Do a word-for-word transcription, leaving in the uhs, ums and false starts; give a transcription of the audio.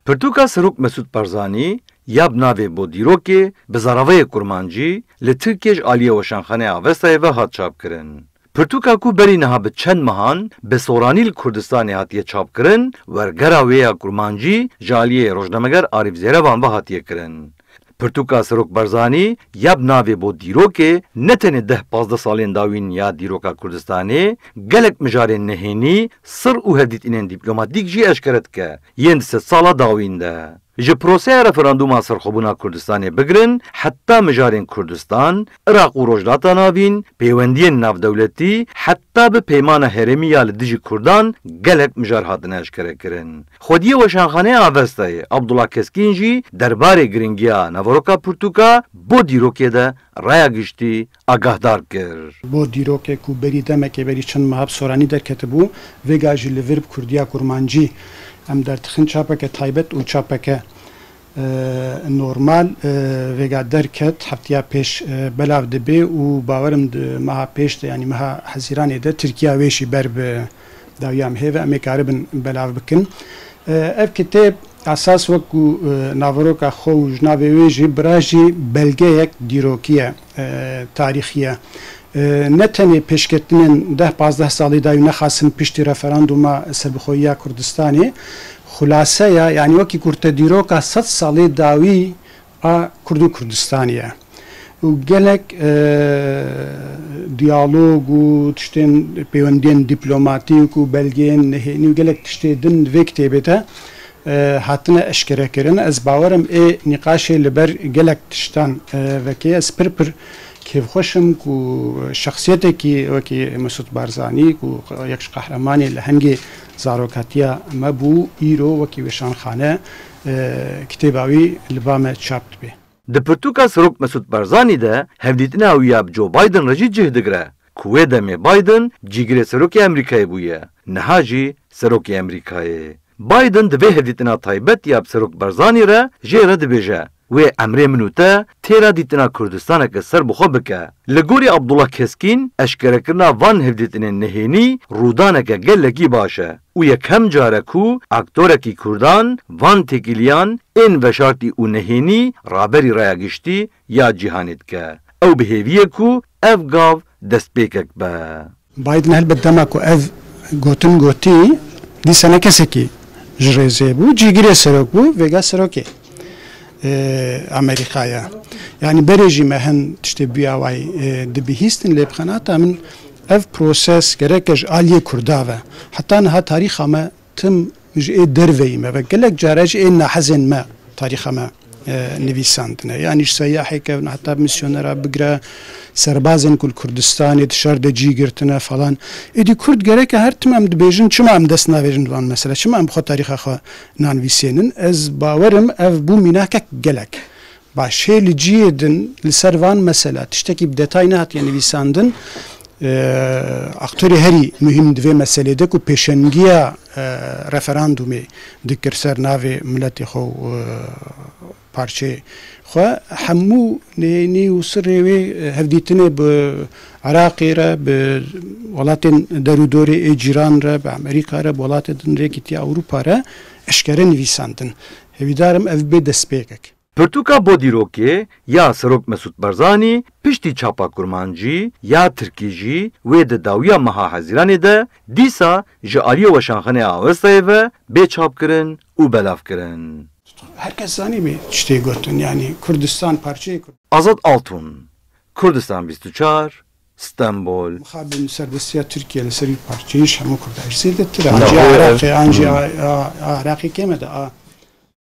Pirtûka Serok Mesûd Barzanî ya bi navê Bo Dîrokê bi zaravayê kurmancî li Tirkiyê ji aliyê Weşanxaneya Avestayê ve hat çapkirin. Pirtûka ku berî niha bi çend mehan bi soranî li Kurdistanê hatiye çapkirin, wergera wê ya kurmancî ji aliyê rojnameger Arîf Zêrevan ve hatiye kirin. Pirtûka Serok Barzanî ya bi navê Bo Dîrokê ne tenê deh pazdeh salên dawîn ya dîroka Kurdistanê, gelek mijarên nehênî, sir û hevdîtinên dîplomatîk jî eşkere dike, yên di sedsala dawîn de. Ji proseya referandûma serxwebûna Kurdistanê bigirin, heta mijarên Kurdistan, Iraq û Rojhilata Navîn, peywendiyên navdewletî, heta bi peymana herêmî ya li dijî Kurdan gelek mijar hatine eşkerekirin. Xwediyê Weşanxaneya Avestayê Abdullah Keskîn jî derbarê giringiya naveroka pirtûka Bo Dîrokê de raya giştî agahdar kir. Bo Dîrokê ku berî demekê, berî çend meha bi soranî derketibû, vêga jî li vir bi kurdiya kurmancî em derdixin çapeke taybet û çapeke, e, normal, e, vêga derket, heftiya pêş, e, belav dibe û bawerim di meha pêş de, yanî meha Hezîranê de Tirkiya wê jî ber bi dawiya em hê ve em ê karibin belav bikin. E, ev kitêb esas wek ku, e, naveroka xwe û ji navê wê jî bira jî belgeyek dîrokî ye, e, tarîxî ye. E, ne tenê pêşketinên deh pazdeh salî dawî nexasin piştî referandûma serbixweyiya Kurdistanê, xulase ya, yanî wekî ku te dîroka sed salê dawî a Kurd û Kurdistanê ye. Û gelek, e, diyalog û tiştên pêwendiyên dîplomatîk û belgeyên nehênî û gelek tiştê din di vê kitêbê de, e, hatine eşkerekirin. Ez bawerim ê nîqaşê li ber gelek tiştan, e, veke. Ez pir pir kêfxweş im ku şexsiyetekî wekî Mesûd Barzanî ku yek ji qehremanê lehengê zarokatiya me bû, îro wekî weşanxane, e, kitêba wî li ba me çap dibe. Di pirtûka Serok Mesûd Barzanî de hevdîtina wî ya bi Joe Biden re jî cih digire, ku wê demê Biden cîgirê serokê Amerîkayê bûye, niha jî serokê Amerîkayê. Biden di vê hevdîtina taybet ya bi Serok Barzanî re jê re dibêje, wê emrê min û te têra dîtina Kurdistaneke serbixwe bike. Li gorî Abdullah Keskîn, eşkerekirina van hevdîtinên nehênî rûdaneke gelekî baş e û yekem car e ku aktorekî Kurdan van têkiliyan ên veşartî û nehênî raberî raya giştî ya cîhanê dike. Ew bi hêvî ye ku ev gav destpêkek be. Biden helbet dema ku ev gotin gotî, dîsa ne kesekî ji rêzê bû, cîgirê serok bû, vêga serokê, e, Amerîkaya. Yanî berê jî me hin tiştê bûya wayî, e, dibihîstin, lê bi xenata min ev proses gereke ji aliyê Kurda ve. Heta niha tarîxa me tim ji ê derveyî me ve. Gelek care ji ê nahezên me tarîxa me, e, nivîsandine. Yanî ji seyahê kevin heta misyonera bigire, serbazên ku li Kurdistanê di şer de cî girtine falan. Êdî Kurd gereke her tim em dibêjin, çima em dest navêjin van mesele? Çima em bi xwe tarîxa xwe nanivîsênin? Ez bawerim ev bû mînakek gelek baş. Hê li cihê din li ser van mesela tiştekî bi detay nehatiye nivîsandin. E, aktorê herî muhîm di vê meselê de ku pêşengiya, e, referandumê dikir ser navê miletê xwe û, e, parçeyê xwe, hemû nênî û sirê wê, e, hevdîtinê bi Iraqê re, bi welatên derûdorê ê cîran re, bi Amerîka re, bi welatê din rêkîtiya Ewropa re eşkere nivîsandin. Hêvîdar im ev bê destpêkek. Pirtûka Bo Dîrokê ya Serok Mesûd Barzanî piştî çapa kurmancî ya tirkî jî wê di dawiya meha Hezîranê de dîsa ji aliyê Weşanxaneya Awestayê ve bê çapkirin û belavkirin. Her kes zanîbû tiştê gotin, yanî Kurdistan parçeyê Kurd. Azad Altun, Kurdistan bîst û çar, Stenbol. Mixabin serbestiya Tirkiye li ser wî parçeyiş hemû Kurda ji zêdetir e. An jî Iraqê, an jî a, a, a Iraqê kêm e de, a